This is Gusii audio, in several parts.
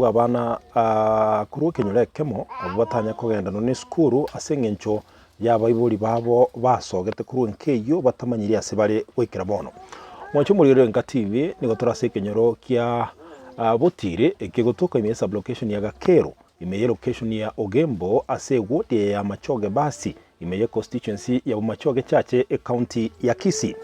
bw'abana korwa ekenyoro ekemo abwo batanya kogenda nonya nesukuru ase eng'encho y'abaibori babo basogete korwa enka eyio batamanyiri ase bare goikera bono. Mwanche omorero Enka TV nigo tore ase ekenyoro kia Botiri ekegotoka ime y'esublocation ya Gakero ime y'elocation ya Ogembo ase eward ya Machoge Basi ime ye constituency ya Bomachoge Chache ecounty ya Kisii.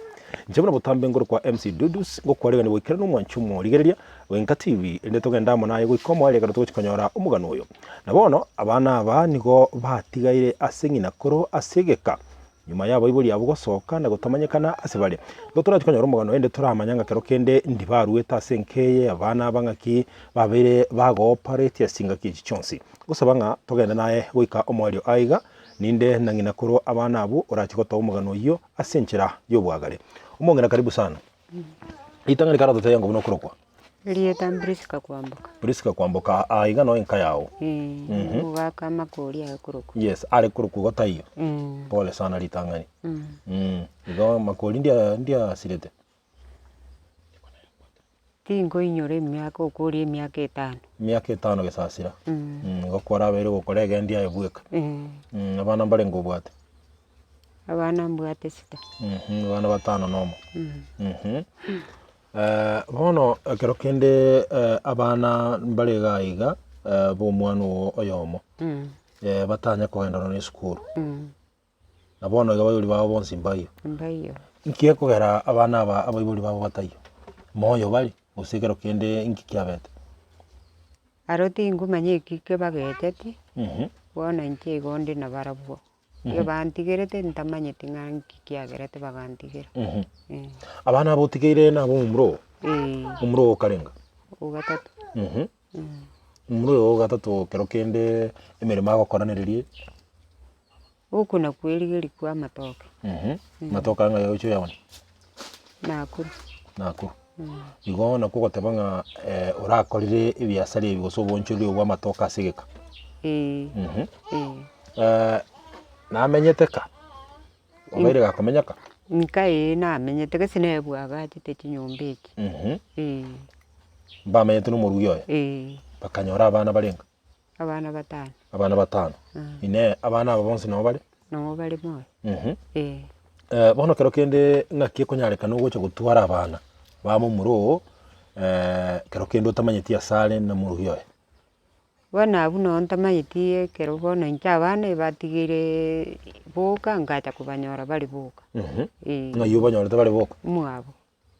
Inche buna botambe nkorokwa MC Dudus ngokwaregania goikera nomwanchi omorigereria Goenka TV erinde togende amo naye goika omoerio ekero togochia konyora omogano oyo. Na bono abana aba nigo batigaire ase ng'ina koro ase egeka, nyuma y'abaibori abwo gosoka na gotamanyekana ase bare. Nigo torache konyora omogano erinde toramanya ng'a kero kende ndibaruete ase enka eye abana aba ng'aki babeire bagoopareti ase chingaki echi chionsi. Gosaba ng'a togende naye goika omoerio aiga, ninde na ng'ina koro abana abwo orache gotoa omogano oyio ase enchera y'obwagare. Omong'ina karibu sana. Ritang'ani kare ototebie ng'a buna okorokwa. Erieta Prisca Kwamboka. Prisca Kwamboka, aa iga no enka yao. Eh, omogaka amakori aye korokwa. Yes, are korokwa igo taiyo. Pole sana ritang'ani. Mm, igo makori ndia ndiasirete. Tinkoinyora emiaka okoria emiaka etano. Emiaka etano gesasira. Mm, igo kwarabeire gokora egendi aye bweka. Mm, abana mbarenge obwate? Abana mbwate sita. Mhm, abana batano nomo. Mhm. Bono ekero kende abana mbare iga iga b'omwana oo oyomo, batanya kogenda nonya esukuru, na bono iga abaibori babo bonsi mbaiyo. Mbaiyo. Nki gekogera abana aba abaibori babo bataiyo? Moyo bare, gose ekero kende nki kiabete? Aro tingomanya eki kebagecheti, bono inche igo nde nabarabwo. Nigo bantigerete ntamanyeti ng'a nki kiagerete bagantigera. Eh. Abana aba otigeire nabo omomura oo? Eh. Omomura oo okarenga? Ogatato. Omomura oyo ogatato kero kende emeremo agokoranererie? Oko nakwo erigeria kwa amatoke. Amatoke aya ng'ai ogochia oyaone? Nakuru. Nakuru. Igo nakwo ogoteba ng'a orakorire ebiasara ebi gose oboonchoreria obo bw'amatoke ase egeka? Eeh, eh. Namenyete ka? Obeire gakomenya ka? Nka ee namenyete gese nere bwagachete chinyomba echi, eh. Mbamenyete na omorugi oye? Eeh. Bakanyora abana barenge? Abana batano. Abana batano. Inee, abana aba bonsi nao bare? Nao bare moyo. Eh. Bono kero kende ng'aki ekonyarekana ogocha gotwara abana ba momura oo, kero kende otamanyeti ase are na morugi oye? Bono abwo noo ntamanyeti ekero bono inche abana ebatigeire boka ngacha kobanyora bare boka. Eh. Ng'ai obanyorete bare boka? Mwabo.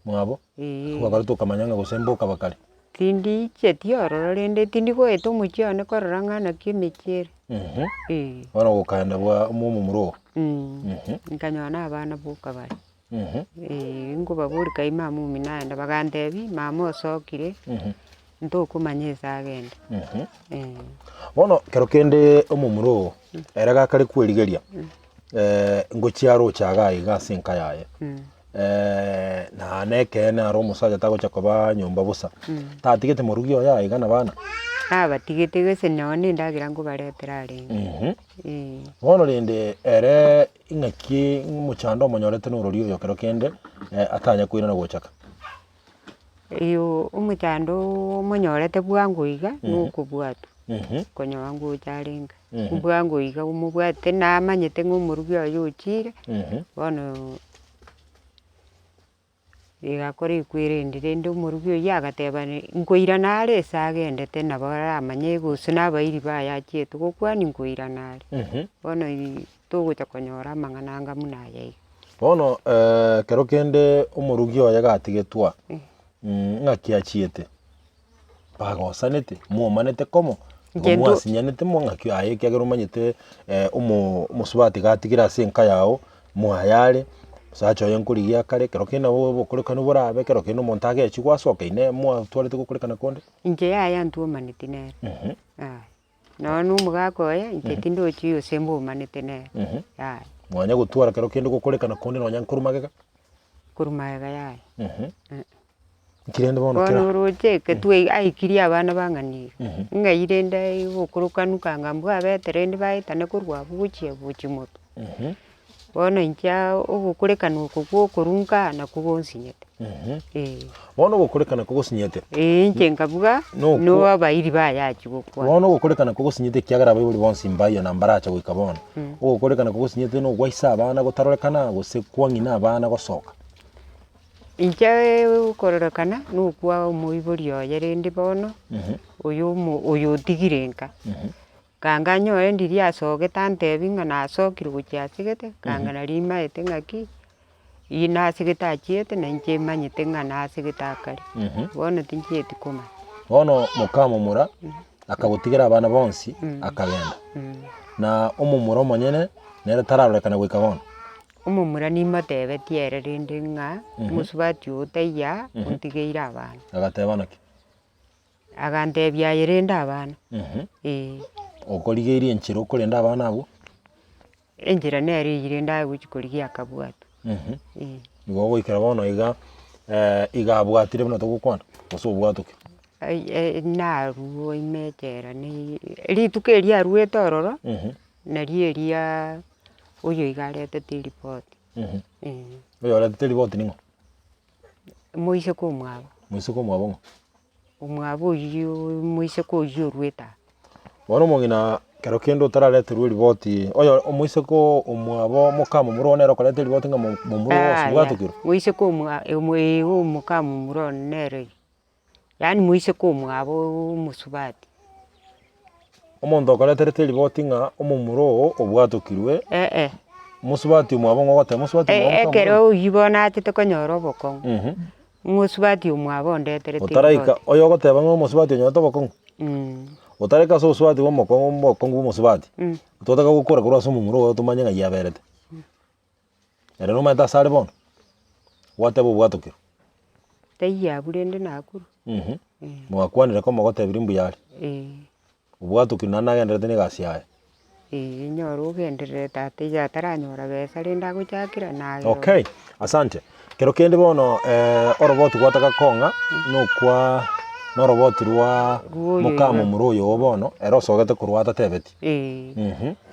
Mwabo? Eeh. Gwakorete okamanya ng'a gose mboka bakare? Tindicheti ororo rende tindi goeta omochie one korora ng'a naki emechie ere. Eeh. Bono gokaenda bwa omo omomura oo? Nkanyora na abana boka bare. Eeh, nkobaboria kai mama omino aenda, bagantebia mama osokire, ntokomanya ase agenda. Eeh. Bono kero kende omomura oo, ere gakare kwerigeria, ngochia aroche iga iga ase enka yaye. Na nekeene aro omosacha tagocha koba nyomba bosa, tatigete morugi oye aiga na bana? Nabatigete gese nonye na endagera nkobaretera arenge, eh. Bono rende ere ing'aki omochando omonyorete norori oyo kero kende atanya koirana gochaka? Oyo omochando omonyorete bwango iga, nokobwatwa, konyora ngocha arenge. Bwango iga omobwate namanyete ng'a omorugi oye ochire, bono rigakora ekwerende rende omorugi oyio agateba nkoirana are ase agendete nabo aramanye gose na abairi baye achiete gokwania nkoirana are. Bono togocha konyora amang'ana anga buna aya iga. Bono ekero kende omorugi oye gatigetwa, ng'aki achiete? Bagosanete, mwomanete komo, Inche igo nto- mwasinyanete mo ng'aki aye ekiagera omanyete omo omosubati gatigire ase enka yago, mwaye are, omosacha oye nkorigia akare, ekero kende nabo obokorekanu borabe, ekero kende omonto agechigwe asoke inee mwatwarete gokorekana konde? Inche yaya ntwomaneti nere, yaya. Nonya na omogaka oye, inche tindochi gose mbomanete nere, yaya. Mwanya gotwara kero kende gokorekana konde nonya nkorwa magega? Korwa magega yaya. Nki rende bono Bono kera oroche eketwe aikirie abana bang'ani iga, ng'ai rende okorokanu kanga mbwabete rende baetane korwa abwo gochia gochia motwe. Bono inche ogokorekana oko gwa okorunga nakwo gonsinyete, eh. Bono ogokorekana kogosinyete. Ee, inche nkabuga, Nokwo- no abairi baye achia gokwana. Bono ogokorekana kogosinyete ekiagera abaibori bonsi mbaiyo na mbaracha goika bono. Ogokorekana kogosinyete nogwaisa abana gotarorekana gose kwang'ina abana gosoka. Inche okororekana nokwa omoibori oye rende bono, oyo omo oyo otigire nka. Kanga nyore ndiria asogete antebi ng'a nasokire gochia asegete, kanga nari maete ng'aki, ii nasegete achiete na inche manyete ng'a nasegete akare, bono tinchieti komanya. Bono mokamomura, akagotigera abana bonsi, akagenda. Na omomura omonyene, nere tararorekana goika bono. Omomura nimotebetie ere rende ng'a, omosubati oo taiyo ontigeire abana. Agateba naki? Agantebia, Aye renda abana. Ee. Okorigeirie enchera okorenda abana abwo? Enchera nere eyio rende aye gochia korigia akabwatwa. Ee. Igo ogoikera bono iga iga abwatire buna togokwana, gose obwatoke? Ai narwo ime echela ne rituko erio aruete ororo, nario eriaa oyo iga aretete eripoti. Ee. Oyo oretete eripoti ning'o? Moiseke omwabo. Moiseke omwabo ng'o? Omwabo oyio moiseke oyio oruete aa. Bono omong'ina kero kende otarareterwa eriboti, oyo omoiseke omwabo mokamomura one nere okoreta eriboti ng'a momura oo Yaya, obwatokirwe? moiseke omwa omo ee omokamomura one nere oyio, yaani moiseke omwabo omosubati. Omonto okoreterete eriboti ng'a omomura oo obwatokirwe, Eh eh. mosubati omwabo ng'o ogoteba mosubati omwabo E- mokamomura ekero oyio bono achete konyora obokong'u, omosubati omwabo ondeterete Otaraika, eriboti. oyo ogoteba ng'a omosubati onyorete obokong'u, otaraika ase obosubati bwa omokong'u obokong'u bwa omosubati, twataka gokora korwa ase omomura oyo tomanye ng'ai aberete. Ere nomanyete ase are bono? Gwateba obwatokirwe. Taiyo abwo rende nakure. Mwakwanire komo ogotebirie mbuya are. Obwatokirwe naende nagendererete na egasi yaye. Ee, nyora ogendererete tata iga ataranyora besa rende agochakera naye Okay, asante. Kero kende bono oroboti gwataka kong'a nokwa noroboti rwa Rwoyo moka iga. momura oyo oo bono, ere osogete korwa atatebeti. Ee,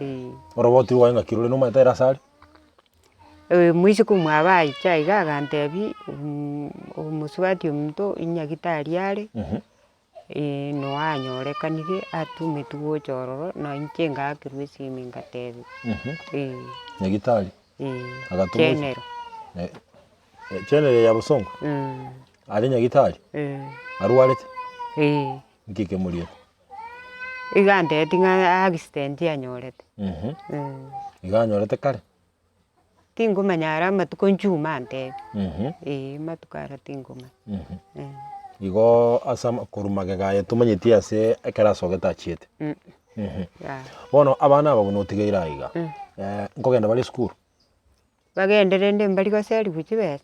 ee. Oroboti rwaye ng'aki rore nomanyete ere ase are? Moiseke omwabo aicha iga agantebia omosubati ominto nyagitari are, noo anyorekanire atumetwe gocha ororo, na inche ngaakerwa esimi ngatebigwa, eh. Nyagitari? Eh, Agatuma general. General ya Bosongo? Are nyagitari? Arwarete? Eh. Nki kemoriete? Iga antebetie ng'a accident anyorete. Iga anyorete kare? Tingomanya are amatuko nchuma antebie, eh amatuko aro tingomanya. Igo ase ama korwa magega aye tomanyeti ase ekero asogete achiete. Yaya. Bono abana aba buna otigeire aiga, nkogenda bare esukuru? Bagende rende mbari goserigwa chibesa,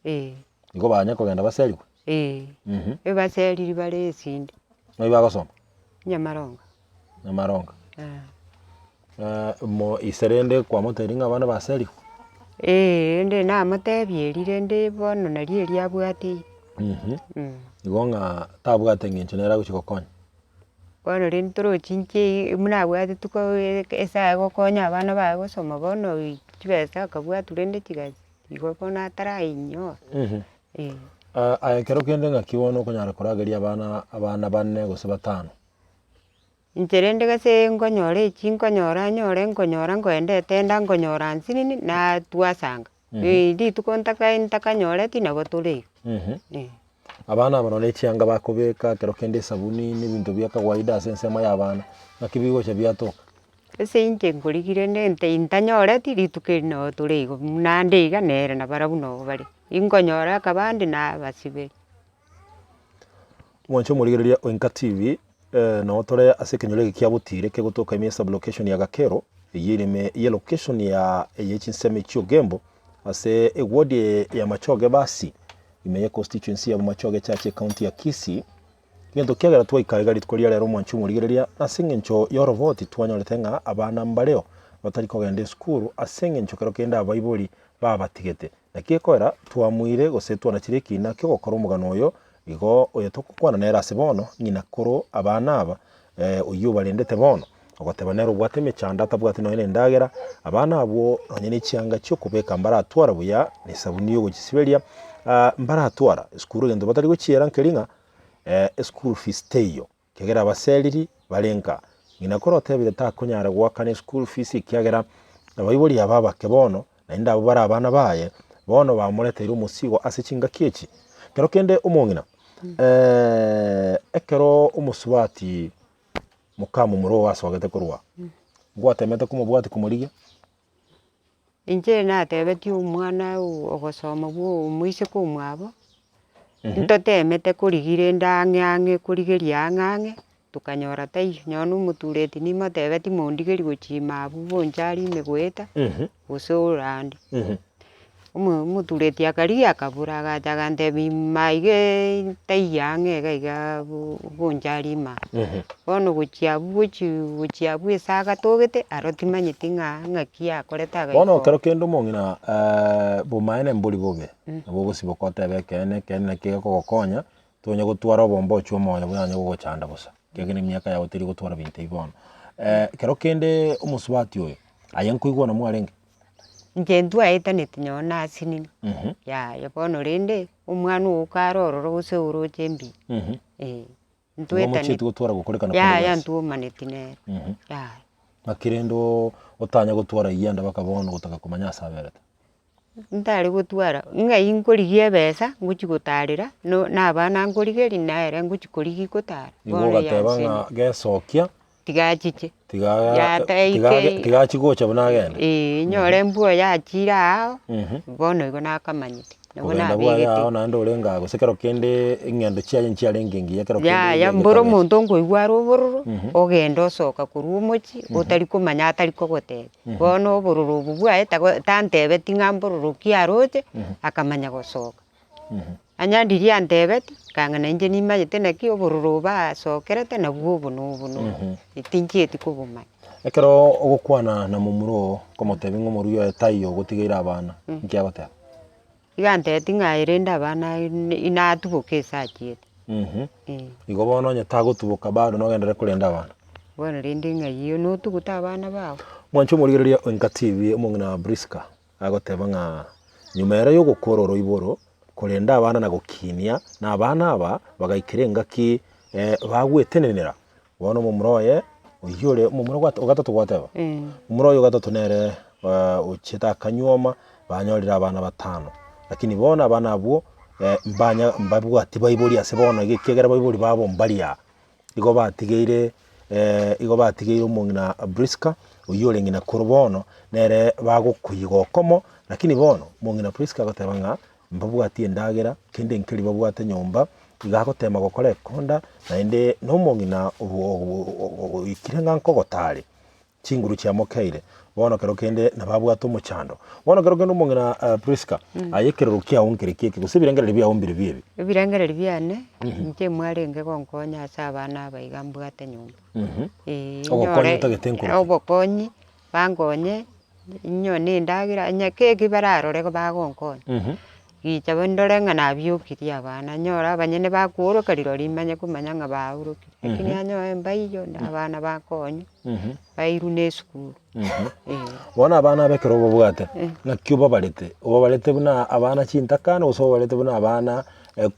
eh. Igo banya kogenda baserigwe? Eh, ebaseriri bare esindi. Naki bagosoma? Nyamaronga. Nyamaronga. Mo ise rende kwamotebirie ng'a abana baserigwe? Eh, rende namotebia erio rende bono nario erio abwate eyio. Igo ng'a tabwate eng'encho nere agochi gokonya? Bono rende torochi inche buna abwate tuko ase agokonya abana baye gosoma bono chibesa akabwatwa rende chigasi igo bono atarainyora, eh. Aye ekero kende ng'aki bono okonyara korageria abana abana bane gose batano? Inche rende gese nkonyora echi nkonyora nyore nkonyora nkoenda etenda nkonyora nsinini na twasanga, rituko ntaka ntakanyoreti nabo tore igo, eh. Abana aba nonye chianga bakobeka, ekero kende esabuni na ebinto bia kawaida ase ensemo ya abana, naki bigocha biatoka. Ase inche nkorigia rende nte ntanyoreti rituko eri noo tore igo buna nde iga nere nabarabwo noo bare, inkonyora akabande nabasiberi. Mwanche omorigereria o Inka TV, noo tore ase ekenyoro eke kia Botire kegotoka ime esublocation ya Gakero, eyio ere ime ye location ya eye chinsemo chia Ogembo, ase eward ya Machoge Basi, ime ye constituency ya Bomachoge Church ecounty ya Kisii. Egento kiagera twaika iga rituko ria rero omwanchi omorigereria, nase eng'encho y'oroboti twanyorete ng'a abana mbareo batari kogenda esukuru ase eng'encho kero kende abaibori babatigete. Naki ekoera twamuire gose twanachire ekiina ki'ogokora omogano oyo, igo oyo togokwana nere ase bono, ng'ina koro abana aba, oyio obarendete bono. Ogoteba nere obwate emechando atabwati nonya nendagera, abana abwo nonya ne chianga chi'okobeka mbaratwara buya, na esabuni yogochisiberia mbaratwara. Esukuru egento batari gochiera nkeri ng'a eschool fees teiyo, ekiagera abaseriri bare nka. Ng'ina kore otebire takonyara goakana eschool fees ekiagera abaibori aba abake bono, naende abwo bare abana baye, bono bamoreteire omosigo ase chingaki echi. Kero kende omong'ina ekero omosubati Mokamomura oo asogete korwa, ngwatemete komobwatia komorigia? Inche natebetie omwana ogosoma bwa omoiseke omwabo, ntotemete korigia rende ang'e ang'e korigeria ang'e ang'e, tokanyora taiyo, nonye na omotureti nimotebetie mondigerie gochia ime abwo bonchari ime goeta, gose orande. Omo omotureti akarigia akabora agacha agantebia ime aiga taiyo ang'e iga iga bonchari ime aa. Bono gochia abwo gochi gochia abwo ase agatogete aro timanyeti ng'a ng'aki akorete agaika Bono oo. ekero kende omong'ina bomaene mbori bobe, nabo ogosiboka otebe ekeene ekeene naki gekogokonya, tonya gotwara obombochu omoyo boyanye gogochanda bosa, ekiagera emiaka yago teri gotwara binto ebi bono. Ekero kende omosubati oyo, aye nkoigwana mwarenge? Inche ntwaetaneti nonye nasinini, yaya bono rende, omwana oo kare ororo gose oroche mbuya, eh, Igo ntwaetaneti. mochieti gotwara gokorekana konde Yaya gwensi. ntwomaneti nere, yaya. Naki rende oo otanya gotwara eyio mpaka bono gotaka komanya ase aberete? Ntare gotwara, ng'ai nkorigia ebesa, ngochi gotarera, no na abana nkorigeria nere ngochi korigia gotara, Igo bono ogateba yansinire. ng'a gesokia. Tiga achiche. Tiga Yataike tiga tiga achie gocha buna agende. Eeh, nyore embwa yachire ao, bono igo nakamanyete, nabo Kogenda bwaye nabegete. ao naende orenge aa gose kero kende eng'endo chiaye nchiarenge engiya kero kende Yaya, egento mboro egeke. omonto nkoigwa are obororo, ogenda osoka korwa omochie, otari komanya atari kogotebia. Bono obororo obwo bwaye tago tantebeti ng'a mbororo ki aroche, akamanya gosoka. Onye ndiria antebeti, nkang'a inche nimanyete naki obororo obo asokerete nabwo obo na obo na obo, tinchieti kobomanya. Ekero ogokwana na momura oo, okomotebia ng'a omorugi oye taiyo ogotigeire abana, inki agoteba? Iga antebeti ng'a aye rende abana inatuboke ase achiete. Igo bono onye tagotuboka bado nogenderere korenda abana. Bono rende ng'ai notugute abana bago. Mwanche omorigereria o Enka TV, omong'ina Prisca. Agoteba ng'a nyuma ere y'ogokora oroiboro, korenda abana na gokinia, na abana aba bagaikera engaki bagwetenenera. Bono omomura oye oyio ore omomura ogwa ogatato gwateba? Omomura oye ogatato nere ochiete akanyuoma, banyorire abana batano. Lakini bono abana abwo mbanya mbabwati baibori ase bono iga ekiagera baibori babo mbari aa. Igo batigeire igo batigeire omong'ina Priska, oyio ore ng'ina korwa bono, nere bagokoiga okomo, lakini bono omong'ina Priska agoteba ng'a mbabwati endagera, kende nkeri babwate nyomba, iga agotema gokora ekonda, naende na omong'ina oikire ng'a nkogota are. Chinguru chiamokeire, bono kero kende nababwate omochando. Bono kero kende omong'ina Priska, aye ekerero kiao nkere ki eke, gose ebirengererio biao mbirobio ebi? Ebirengererio biane, inche mwarenge gonkonya ase abana aba iga mbwate nyomba. Eeh Obokonyi nyore otagete nkoroki? obokonyi, bankonye, nyone endagera, onye keki bararore bagonkonya. Gicha ndore ng'a nabiokirie abana, nyore abanyene bakooroka rirorio rimanye komanya ng'a baorokire, lakini anyoe mbaiyo na abana bakonywa, bairwe na esukuru eh. Bono abana aba ekero obabwate, ng'aki obabarete? Obabarete buna abana chintakana gose obabarete buna abana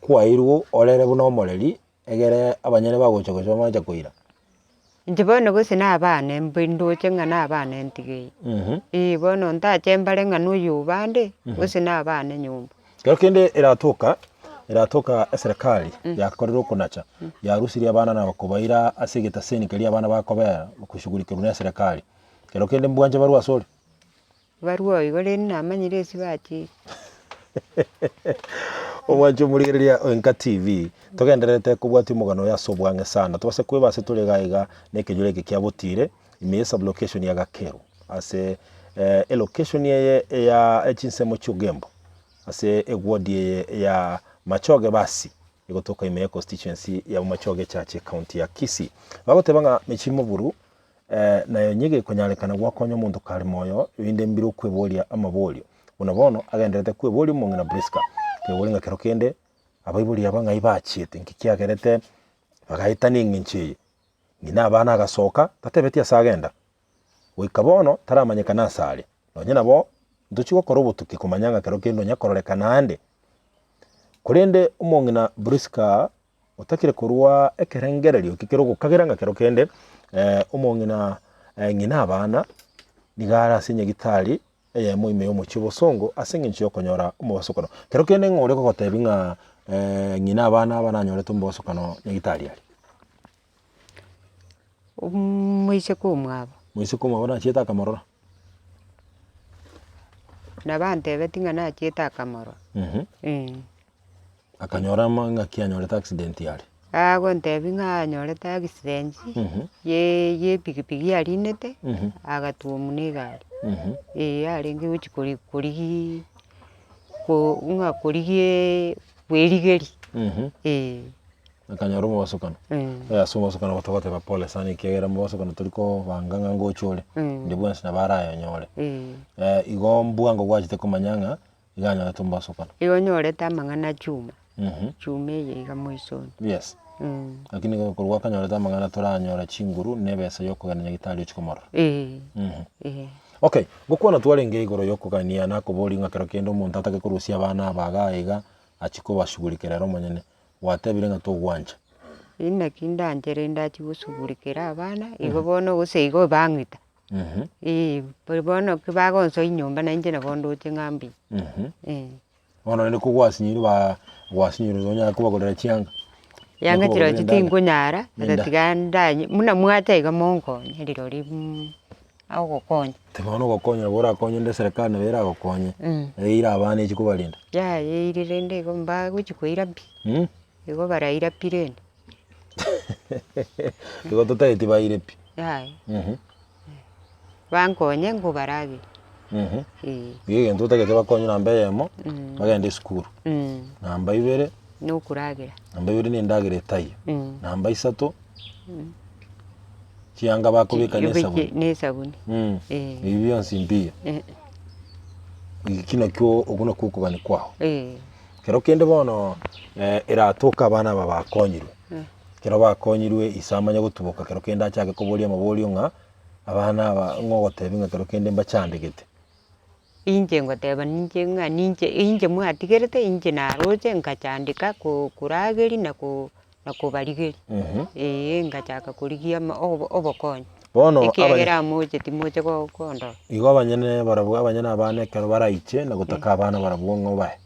kwairwe orere buna omoreri egere abanyene bagocha gocha bamache koira? Inche bono gose nabane mbe ndoche ng'a nabane ntigeire, eh bono ntache mbare ng'a na oyo obande, gose nabane nyomba. Ekero kende eratoka, eratoka eserekari yakorire okonacha, yarusirie abana na kobaira ase egetaseni keria abana bakobera goshughulikerwa na eserekari, ekero kende mbwanche barwe asore? Barwoo igo rende namanyire ase bachire. Omwancho omorigereria o Enka TV, togendererete kobwatia omogano oyo ase obwang'e sana. Tobase kweba ase tore iga iga na ekenyoro eke kia Botire, ime ye sublocation ya Gakeru. Ase elocation eye ya chinsemo chia Ogembo, ase eward eye ya Machoge basi, egotoka ime ye constituency ya Bomachoge Church ecounty ya Kisii. Bagoteba ng'a mechie moburu Naye onye gekonyarekana gwakonya omonto kare moyo, erinde mbire okweboria amaborio. Buna bono agendererete kweboria omong'ina Priska, akeboria ng'a kero kende abaibori aba ng'ai bachiete, nki kiagerete bagaetania eng'encho eye. Ng'ina abana agasoka, tatebeti ase agenda. Goika bono taramanyekana asare. Nonye nabo ntochie gokora obotuki komanya ng'a kero kende onya kororekana ande. Korende omong'ina Prisca otakire korwa ekerengererio eke kere ogokagera ng'a kero kende omong'ina ng'ina abana nigo are ase nyagitari eyemo ime y'omochie obosongo ase eng'encho y'okonyora omobasokano. Kero kende ng'a ore gogotebia ng'a ng'ina abana aba nanyorete omobasokano nyagitari aria. Omoiseke omwabo. Moiseke omwabo nachiete akamorora. Nabo antebetie ng'a nachiete akamorora. Akanyora ama ng'aki anyorete accident aria. Agontebia ng'a anyorete accident, ye ye epikipiki arinete, agatwomwa na egari. Eeh arenge gochia kori korigiii ko ng'a korigiiii kwerigeria, eh. Akanyora omobasokano. Ase omobasokano togoteba pole sana ekiagera omobasokano tori kobanga ng'a ngocha ore, onde bwensi nabo arayonyore. Igo mbwango gwachete komanya ng'a iga anyorete omobasokano. Igo onyorete amang'ana chuma, chuma eye iga moisoni. Yes. Lakini igo korwa akanyorete amang'ana toranyora chinguru na ebesa ya okogenda nyagetari ochie komorora. Okay, ngokwana twarenge igoro ya okogania nakoboria ng'a kero kende omonto atake korusia abana aba igaa iga achie kobashughulikera ere omonyene. Gwatebire ng'a togwancha. Inaki ndanche rende achie gosugurekera abana, igo bono gose igo bang'ita. Eeh, bono ki bagonsoa nyomba na inche nabo ndoche ng'a mbuya. Eh. Bono rende kogwasinyirwe ba gwasinyirwe tonyara kobagorera chianga? Yanga Kobagorera chirochio endagera? tinkonyara, Enda. tatiga ndanye buna mwacha iga monkonye rirorio ogokonya. Ti bono ogokonya nabo orakonye onde eserekari nabo eragokonye, eire abana echi kobarenda. Yaya eire rende igo mbagochi koira pi, igo baraira pi rende. Igo totageti baire pi. Yaya, bankonye nkobarageria, eh. Igo egento otagete bakonye namba eyemo, bagende esukuru, namba ibere, Na okoragera. namba ibere na endagera etaiyo, namba isato. Chianga bakobeka na esabuni. Na esabuni. Eh. Ebi bionsi mbiya. Eh. Eki nakio okwo nakwo okogania kwao. Eh. Kero kende bono eratoke abana aba bakonyirwe, ekero bakonyirwe ise amanye gotuboka kero kende achake koboria amaborio ng'a abana aba ng'a ogotebia ng'a kero kende mbachandegete. Inche ngoteba ninche ng'a ninche inche mwatigerete inche naroche nkachandeka ko- korageria na ko na kobarigeria, eeh ngachaka korigia ama obo obokonyi. Bono abanye Ekiagera amoche timoche go kondora. Igo abanyene barabwo abanyene abana ekero baraiche na gotaka abana barabwo ng'a obae.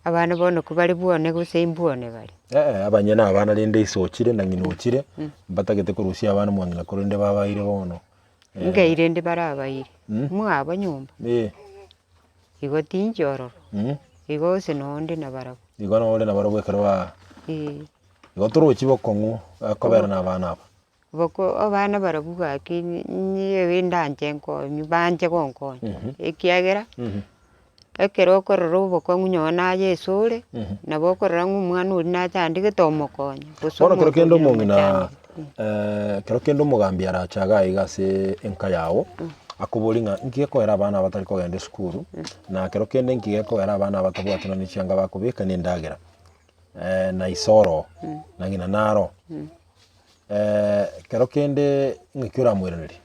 Abana bono kobare bwone gose imbwone bare. Ee, abanyene abana rende ise ochire na ng'ina ochire, mbatagete korusia abana mwa ng'ina korende babaire bono. Ngai rende barabaire, mwabo nyomba, Eh. igo tinchi ororo, igo gose nonde nabarabwo. Igo nore nabarabwo ekero ba Eh. igo torochi bokong'u kobera na abana aba. Boko abana barabwo gaki nyewe ndanche nkonyu banche gonkonya, ekiagera, ekero okorora obokong'u nonye naye ase ore, nabo okorora ng'a omwana oria nachandegete omokonye, gose Bono kero omonto kende oria omong'ina namochandete. kero kende omogambi arache iga iga ase enka yago, akoborie ng'a nki gekogera abana aba batari kogenda esukuru, na kero kende nki gekogera abana aba batabwati nonye chianga bakobeka na endagera, na ise oroo, na ng'ina naro. Kero kende ng'aki oramoiranerie?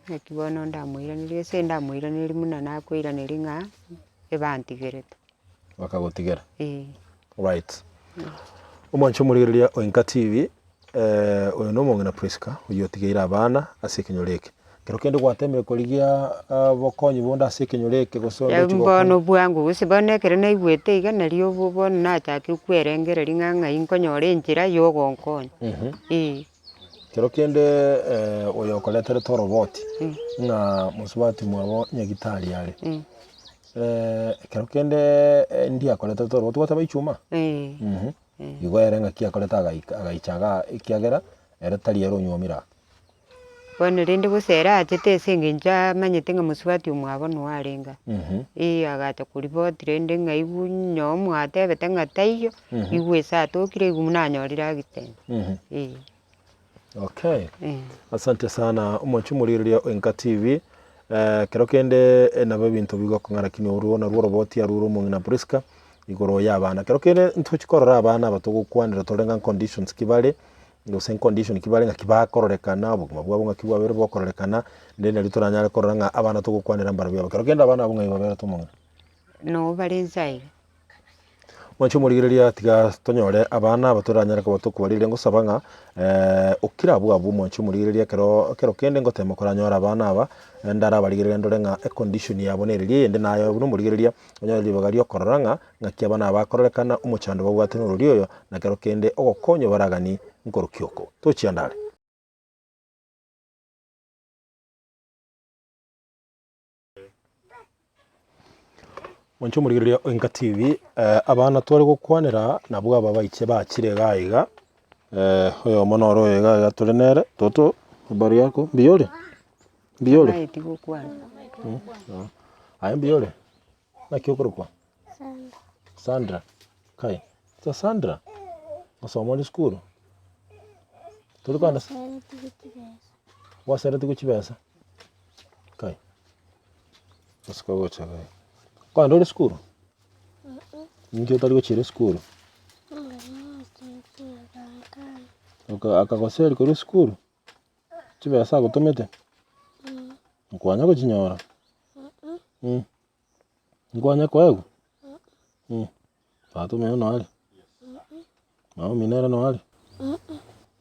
Naki bono ndamoiranerie ase ndamoiranerie buna nakoiraneria ng'a ebantigerete. Bakagotigera? Eeh. Right. Omwancha omorigereria o Enka TV, oyo na omong'ina Prisca, oyio otigeire abana ase ekenyoro eke. Kero kende gwatemire korigia obokonyi bonde ase ekenyoro eke gose onde ochia gokonya. Bono bwango gose bono ekero naigwete iga nario bo bono nachakire kwerengereria ng'a ng'ai nkonyora enchera ya ogonkonya, eh. Kero kende oyo okoreterete oroboti ng'a mosubati mwabo nyagitari are, ekero kende ndiakoreterete oroboti gwateba ichuma? Igo ere ng'aki akorete agaika agaicha igaa ekiagera ere tari ere onyuomire aa. Bono rende gose ere achete ase eng'encho amanyete ng'a mosubati omwabo noo arenge aa. Ee agacha koripoti rende ng'a igwe noo mwatebete ng'a taiyo, igwe ase atokire igwe buna anyorire accident, ee. Okay, Eh. asante sana omochie omorigereria o Enka TV, ekero kende nabo ebinto bigokong'a lakini orwo narwo oroboti arure omong'ina Prisca. Igoro y'abana. Kero kende ntochi korora abana aba togokwanera tore ng'a conditions ki bare, gose condition ki bare ng'aki bakororekana, obogima bwabo ng'aki bwabeire bokororekana, rende nario toranyare korora ng'a abana togokwanera mbarabwo aba. Kero kende abana abwo ng'ai baberete omong'ina? Noo bare inse aiga. Mwanche omorigereria tiga tonyore abana aba toranyare koba tokobarire ngosaba ng'a okire abwo abwo mwanche omorigereria ekero ekero kende ngotema koranyore abana aba, ndarabarigereria ndore ng'a econdition yabo nereri eyende naye buna omorigereria onyore ribaga riokorora ng'a ng'aki abana aba bakororekana omochando babwate norori oyo na kero kende ogokonywa baragani nkorokia oko. Tochianda are. Mwanche omorigereria o Enka TV, abana tware gokwanera nabwo aba baiche bachire iga iga, oyomo noro oyo iga iga tore nere, toto habari yako, mbuya ore? Mbuya ore? Tamaeti gokwana. Aye mbuya ore? Naki okorokwa? Sandra. Sandra, kai, sasa Sandra, osoma ore esukuru? Tori kogenda Naseretigwe chibesa. Gwaseretigwe chibesa? Kai, osike gocha iga. Kogenda ore esukuru? Ninki otari gochiera esukuru? Oka akagoseria korwa esukuru? Chibesa agotomete? Nkwanya gochinyora? Nkwanya koegwa? Tata omino noare? Mama omino ere noare?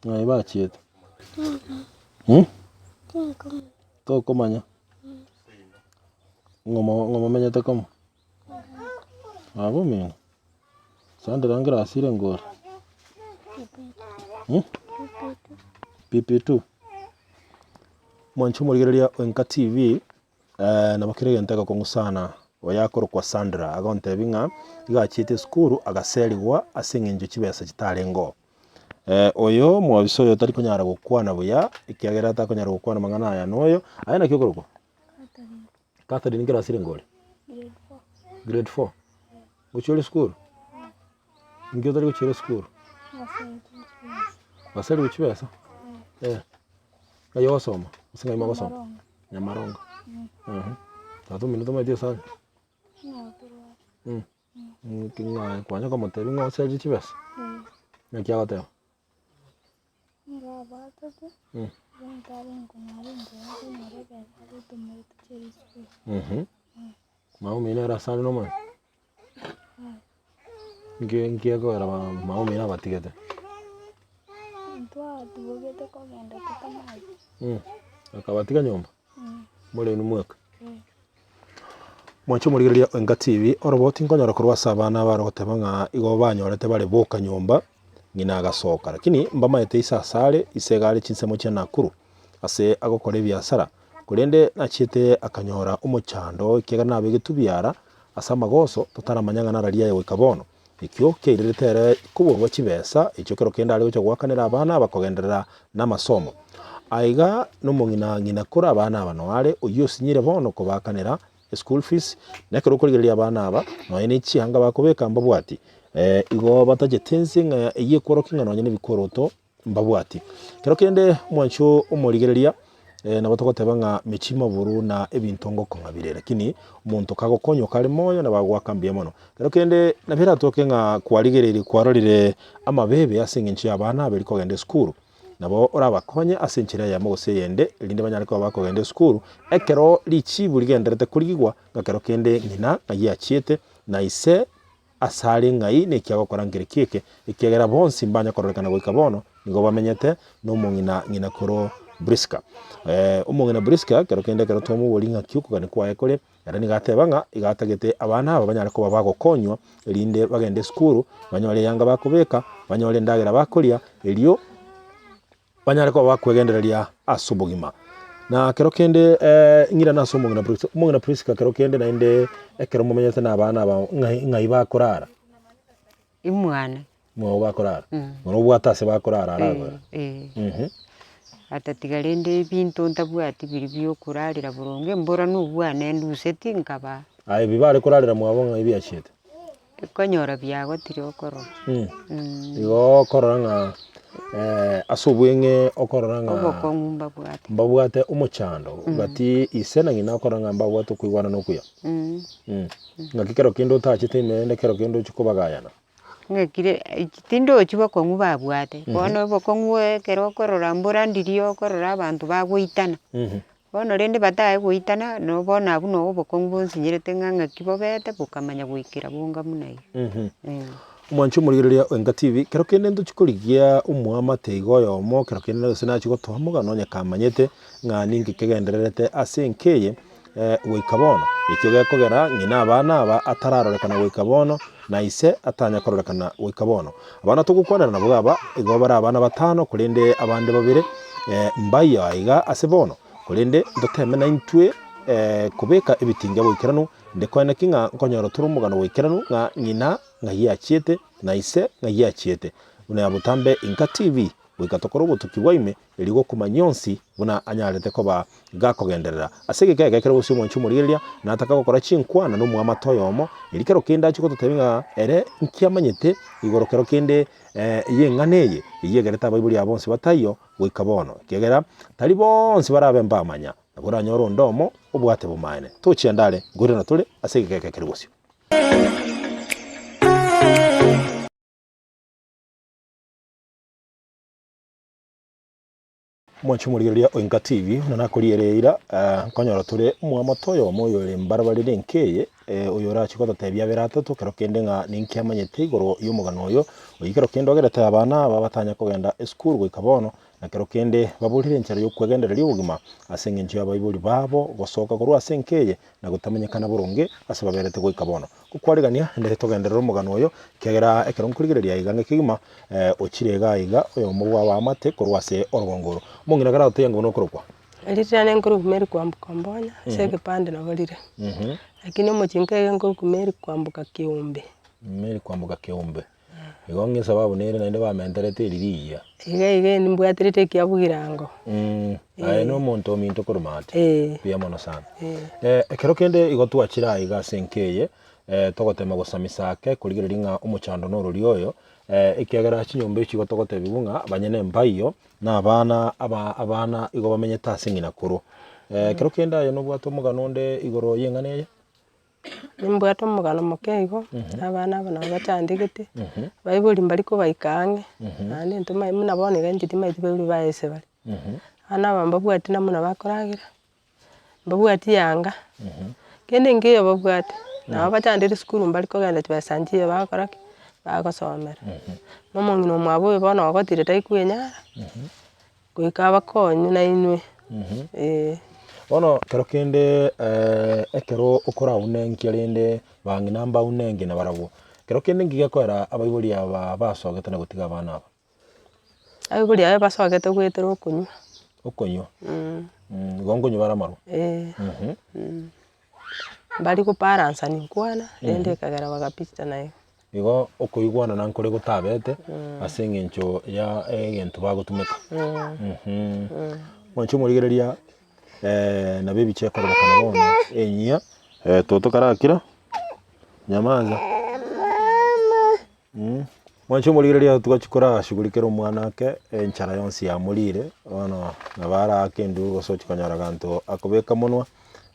Ng'ai bachiete? Tokomanya? Ng'o mo- ng'o momenyete komo? Baba omino? Sandra ngerasi ere ngore? PP2. Mwanche omorigereria o Enka TV, nabo kera egento egekong'u sana, oyo akorokwa Sandra agontebia ng'a iga achiete esukuru agaserigwa ase eng'encho chibesa chitarenge oo. Oyo omwabisa oyo tari konyara gokwana buya, ekiagera takonyara gokwana amang'ana aya noyo, aye naki okorokwa? Catherine nkerasi renge ore? Grade four. Ngochia ore esukuru? Inki otari gochiera esukuru? Basari chibesa? Eh. Ng'ai ogosoma? Gose ng'ai mogosoma? Nyamaronga. Eeh. Tata omino tomaeti ase are? Nki ng'a kwanya komotebia ng'a oserie chibesa? Naki agoteba? Mama omino ere ase are nomanyete? Nki nki ekogera ba mama omino abatigete? Akabatiga nyomba? More inwe mweka? Mwanche omorigereria o Enka TV, oroboti nkonyora korwa ase abana abare goteba ng'a igo banyorete bare boka nyomba, ng'ina agasoka. Lakini mbamaete ise asare, ise iga are chinsemo chia Nakuru, ase agokora ebiasara, korende nachiete akanyora omochando ekiagera nabegetwe biara ase amagoso totaramanya ng'a narari aye goika bono. Ekio kiairerete ere koborwa chibesa echio kero kende are gocha goakanera abana aba kogenderera namasomo. Aiga nomong'ina ng'ina kore abana aba noare oyio osinyire bono kobaakanera eschool fees, na ekero okorigereria abana aba nonye ne chianga bakobeka mbabwati igo batachete ense ng'a eyio ekworokia ng'a nonye na ebikoroto mbabwati. Kero kende omwancho omorigereria nabo togoteba ng'a mechie maburu na ebinto ngokong'a bire lakini omonto kagokonywa kare moyo nabo agoaka mbuya mono. Kero kende nabo eratoke ng'a kwarigereirie kwarorire amabebe ase eng'encho ya abana abere kogenda esukuru, nabo orabakonye ase enchera eyemo gose eyende erinde banyare koba bakogenda esukuru, ekero richibu rigendererete korigigwa ng'a kero kende ng'ina ng'ai achiete na ise Asare ng'ai neki agokora nkereki eke, ekiagera bonsi mbanya kororekana goika bono, nigo bamenyete nomong'ina ng'ina koro Priska. Omong'ina Priska, ekero kende ekero twamoboria ng'aki okogania kwaye kore, ere nigo ateba ng'a iga atagete abana aba banyare koba bagokonywa, erinde bagende esukuru, banyore eyanga bakobeka, banyore endagera bakoria, erio Banyare koba bakwegendereria ase obogima. Na kero kende ng'irane ase omong'ina Prisca, omong'ina Prisca kero kende naende ekero momenyete na abana aba ng'ai ng'ai bakorara? Imwane. Mwao bakorara? Bono obwate ase bakorara ara iga? Eh, eh. Atatiga rende ebinto ntabwati biria bia okorarera boronge, mbora nobwane nduseti nkabaa. Aye ebi bare korarera mwabo ng'ai biachiete? Okonyora biagotire okorora. Igo okorora ng'a. Ase obweng'e okorora ng'a Obokong'u mbabwate. mbabwate omochando gati ise na ng'ina okorora ng'a mbabwate okoigwana okuya. Ng'aki kero kende otachete ime rende kero kende ochia kobagayana. Ng'aki re tindochi bokong'u babwate, bono obokong'u ekero okorora mbora ndiria okorora abanto bagoitana, bono rende batae goitana no bono abwo no obokong'u bonsinyerete ng'a ng'aki bobete bokamanya goikera bonga buna iga. Omwanchi omorigereria o Enka TV, kero kende ntochie korigia omoamate iga oyomo, kero kende gose nachie gotoa omogano onye kamanyete ng'a ninki kegendererete ase enka eye goika bono. Ekio gekogera ng'ina abana aba atararorekana goika bono, na ise atanya kororekana goika bono. Abana togokwanera nabwo aba, igo bare abana batano, korende abande babere mbaiyo aiga ase bono, korende ntoteme naintwe kobeka ebitinge boikeranu, Inde koeneki ng'a nkonyora tore omogano goikeranu ng'a ng'ina ng'ai achiete, na ise ng'ai achiete. Buna ya botambe Inka TV, goika tokore obotuki bwa ime, erio gokomanyia onsi buna anyarete koba gakogenderera. Ase egeka eke ekero gose omwanchi omorigereria nataka gokora chinkwana nomoamate oyomo, erio kero kende achie gototebia ng'a ere nki amanyete igoro kero kende y'eng'ana eye, eyio egerete abaibori aba bonsi bataiyo goika bono, ekiagera tari bonsi barabe mbamanya. Nabo oranyore onde omo obwate bomaene. Tochienda are, nkoirana tore ase egeka eke kere bosio. Mwanche omorigereria o Inka TV, buna nakoriere eira, nkonyora tore omoamate oyomo oyore mbarabare nenka eye, oyo orachie gototebia abere atato kero kende ng'a ninki amanyete igoro y'omogano oyo, oyio kero kende ogerete abana aba batanya kogenda esukuru goika bono, Na kero kende baborire enchera y'okwegendereria obogima ase engencho y'abaibori babo gosoka korwa ase enka eye na gotamanyekana boronge ase baberete goika bono. Gokwarigania inde togenderere omogano oyo, ekiagera ekero nkorigereria aiga ng'a kegima ochire iga aiga oyomo bw'abaamate korwa ase orogongo oro. Omong'ina karagotebie ng'a buna okorokwa. Erieta riane nkorokwa Mary Kwamboka Ombonya, ase ekepande nabo rire. Lakini omochie nkaiga nkorokwa Mary Kwamboka Keumbe. Mary Kwamboka Keumbe. Igo ng'a esababu nere naende bamenterete eri rigiya. Iga iga nimbwaterete ekia bogirango. Aye na omonto ominto korwa maate. Eh. Mbuya mono sana. Eh. Ekero kende igo twachire aiga ase enka eye, togotema gosamisa ake korigereria ng'a omochando norori oyo, ekiagera chinyomba echi igo togotebiwa ng'a abanyene mbaiyo, na abana aba abana igo bamenyete ase ng'ina koro. Ekero kende aye nobwate omogano onde igoro ya eng'ana eye? Nimbwate omogano moke igo, abana aba nabo bachandegete, baibori mbari kobaika ang'e, naende intwe manye buna bono iga inche timanyeti baibori baye ase bare. Abana aba mbabwati namuna bakoragera, mbabwati yanga, kende nkeiyo babwate, nabo bachandire esukuru mbari kogenda chibesa nchiyo bagokora ki? Bagosomera. Na omong'ina omwabo oyo bono ogotire tari kwenyara. Goika abakonywe nainwe, ee. Bono kero kende ekero okoraunenkia rende bang'ina mbaunenkie nabarabwo, kero kende nki gekoera abaibori aba basogete na gotiga abana aba? Abaibori aba basogete goetera okonywa. Okonywa? Igo nkonywa bare amarwa? Eeh. Mbari gobalansani nkwana, rende ekagera bagapichana igo. Igo okoigwanana nkore gotabete ase eng'encho ya egento bagotumeka. Mwanche omorigereria nabo ebicha ekororekana bono enyia, toto karakira, nyamaza. Mwanche omorigereria twachi korashugulikera omwana ake, enchara yonsi yamorire, bono nabo arake enduru gose ochia konyora ganto akobeka monwa.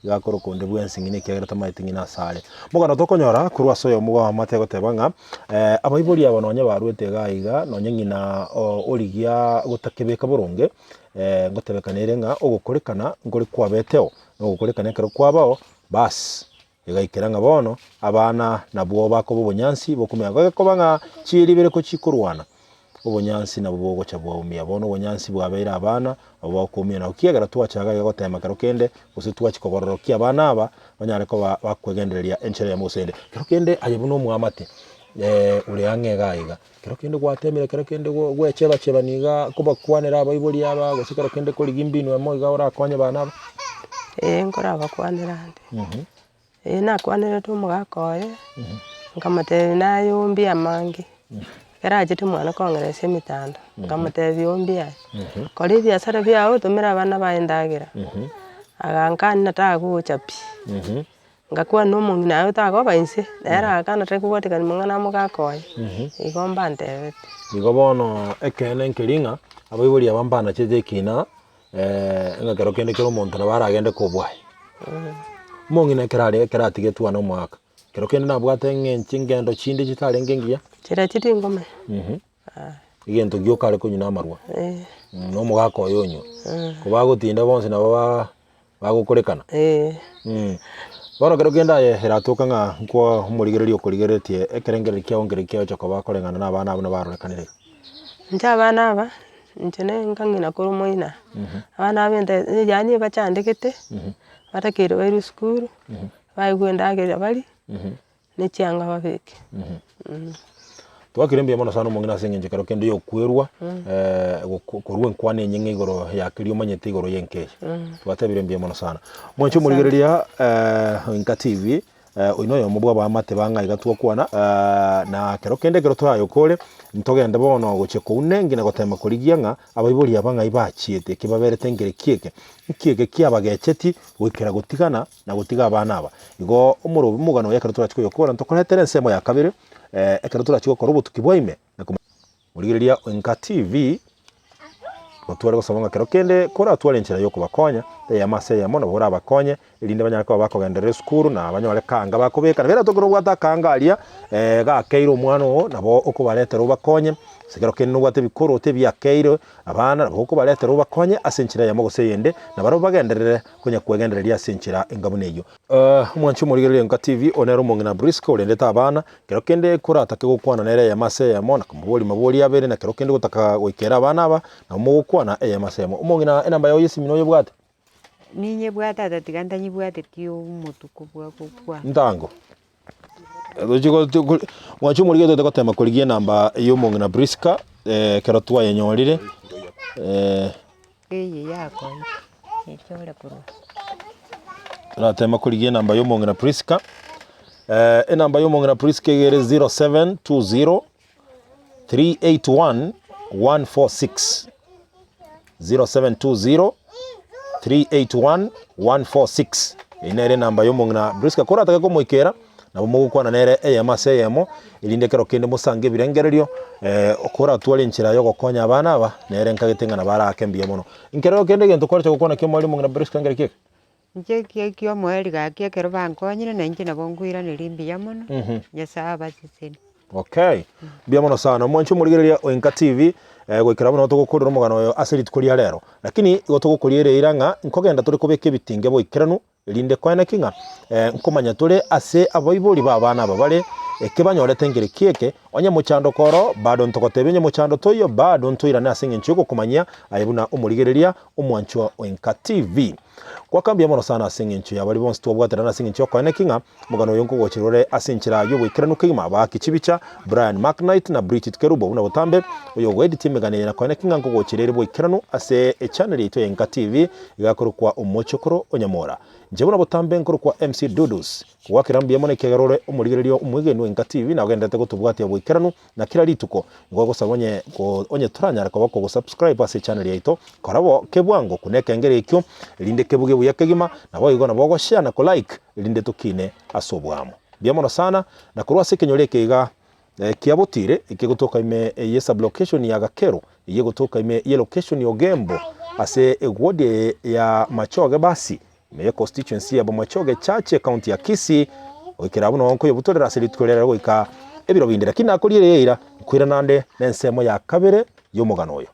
Iga akorokwa onde bwensi ng'ina ekiagera tamaeti ng'ina asare. Mogano tokonyora korwa ase oyomo bw'abaamate agoteba ng'a abaibori aba nonye barwete iga iga nonye ng'ina origia gotakebeka boronge ngotebekana ere ng'a ogokorekana nkore kwabeteo, na ogokorekana ekero kwabao baas egaikera ng'a bono abana nabwo bakoba obonyansi bokomenya. Gekoba ng'a chieri ibere kochikorwana. Obonyansi nabwo bogocha bwaumia. Bono obonyansi bwabeire abana, nabwo bokoumia. Nabo kiagera twachaga iga gotema kero kende, gose twachia kogororokia abana aba, banyare koba bakwegendereria enchera eyemo gose ende. Kero kende aye buna omoamate ore ang'e iga iga, kero kende gwatemire kero kende gwechebachebani igaa kobakwanera abaibori aba gose kero kende korigia mbinu emo iga orakonye abana aba. Eeh nkorabakwanera ande. Ee nakwanerete omogaka oye, nkamotebia naye ombie amange, ekero achete mwane kong'era ase emetandao, nkamotebia ombie aye, kora ebiasara biago otomere abana baye endagera, agankania na tagocha pi. Ngakwana na omong'ina aye otakoba inse, nere agakana tari kobwatekani mang'ana a mogaka oye, igo mbantebete. Igo bono ekeene nkeri ng'a, abaibori aba mbanachete ekina ng'a kero kende kera omonto nabo aragende kobwaye. Omong'ina ekero are ekero atigetwe ane omogaka, kero kende nabwate eng'encho engendo chinde chitarenge engiya. Chiria chitingomanya. Egento gioka are konywa na amarwa, na omogaka oye onywa. Kobagotinda bonsi nabo ba bagokorekana. Bono ekero kende aye eratoka ng'a nkwa omorigereria okorigereretie ekerengererio kiao nkere kiagocha koba koreng'ana na abana abwo nabarorekanire iga. Inche abana aba, inche ne nkang'ina korwa moina, abana aba ente yaani ebachandegete, batakeire bairwe esukuru, baigwe endagera barie, ne chianga babeke. Twakire mbuya mono sana omong'ina ase eng'encho ekero kende yokwerwa goko korwa enkwana enyeng'e igoro ya keria omanyete igoro ya enka eye. Twatebire mbuya mono sana. Mwanche omorigereria Enka TV, oyio na oyomo bwa abaamate ba ng'a iga twakwana na kero kende ekero torayokore, ntogende bono gochia kounengi na gotema korigia ng'a abaibori aba ng'ai bachiete, eki baberete nkere ki eke, nki eke kiabagecheti goikera gotigana na gotiga abana aba. Igo omorobi omogano oyo ekero torachie koyokora ntokoretere ensemo ya kabere, ekero torachie gokora obotuki bwa ime na komorigereria Enka TV, gotware gosaba ng'a kero kende koratware enchera ya okobakonya, eyemo ase eyemo nabo orabakonye, erinde banyare koba bakogenderera esukuru na banyore kanga bakobeka. Nabo eratoke nobwate akanga aria gakeire omwana oo, nabo okobaretera obakonye, gose kero kende nobwate ebikoroto ebiakeire abana, nabo okobaretera obakonye ase enchera eyemo gose eyende, na barabwo bagenderere konya kwegendereria ase enchera enga buna eyio. Omwanchi omorigereria Enka TV, oyo nere omong'ina Prisca orendete abana, kero kende koratake gokwana nere eyemo ase eyemo na komoboria mabori abere na kero kende gotaka goikera abana aba, nabo mogokwana eyemo ase eyemo. Omong'ina enamba yao y'esimi noyebwate? Ninyebwate tata tiga ntanyebwateti omotuko bwa gokwana. Ntango. Tochi go- to- go- Mwanchi omorigereria tote gotema korigia enamba ya omong'ina Prisca, ekero twayenyorire. Eye yakoire, echore korwa. Toratema korigia enamba ya omong'ina Prisca, enamba ya omong'ina Prisca iga ere 0720 381 146, 0720 381 146, Eyio nere enamba ya omong'ina Prisca. Koratake komoikera, nabo mogokwana nere eyemo ase eyemo, erinde ekero kende mosange ebirengererio, koratware enchera ya ogokonya abana aba, nere nkagete ng'a nabo arake mbuya mono. Nkerero kende egento kwareche gokwana kia omwalimu ng'ina Prisca nkere ki eke? Inche ekiagera kia omoerio gaki ekero bankonyire na inche nabo nkoiraneria mbuya mono, Nyasae abasesenie. Okay, mbuya mono sana. Omwanche omorigereria o Enka TV, goikera buna togokorera omogano oyo ase rituko ria rero. Lakini igo togokoria ere eira ng'a nkogenda tore kobeka ebitinge boikeranu erinde koeneki ng'a nkomanya tore ase abaibori ba abana aba bare, eke banyorete nkere ki eke, onye mochando koro bado ntogotebia onye mochando toiyo bado ntoirane ase eng'encho yogokomanyia aye buna omorigereria omwanchwa o Enka TV. Goaka mbuya mono sana ase eng'encho ya baria bonsi twabwaterana ase eng'encho y'okoeneki ng'a omogano oyo nkogocherwa ore ase enchera y'oboikeranu kegima, Baaki Chibicha, Brian McKnight na Bridget Kerubo buna botambe, oyo ogoeditia emegano eye na koeneki ng'a nkogochera ere boikeranu ase echannel yaito ya Enka TV igakorokwa Omochokoro o Nyamora. Inche buna botambe nkorokwa MC Dudus. Goakera mbuya mono ekiagera ore omorigereria omwegenwa o Enka TV na ogendererete gotobwatia boikeranu na kera rituko. Nigo ogosaba onye onye toranyare koba kogosubscribe ase echannel yaito, kora bo kebwango kuna ekengere ekio erinde kebuge buya kegima, naboigo nabo ogoshare na kolike erinde tokine ase oboamo. Mbuya mono sana, na korwa ase ekenyoro eke iga kia Botire ekegotoka ime ye sublocation ya Gakero eyio egotoka ime ye location ya Ogembo ase eward ya Machoge basi ime ye constituency ya Bomachoge Chache ecounty ya Kisii goikera abwo noo nkoyebutorera ase rituko riarero goika ebiro binde lakini nakoriere eira nkoirana nde nensemo ya kabere yomogano oyo.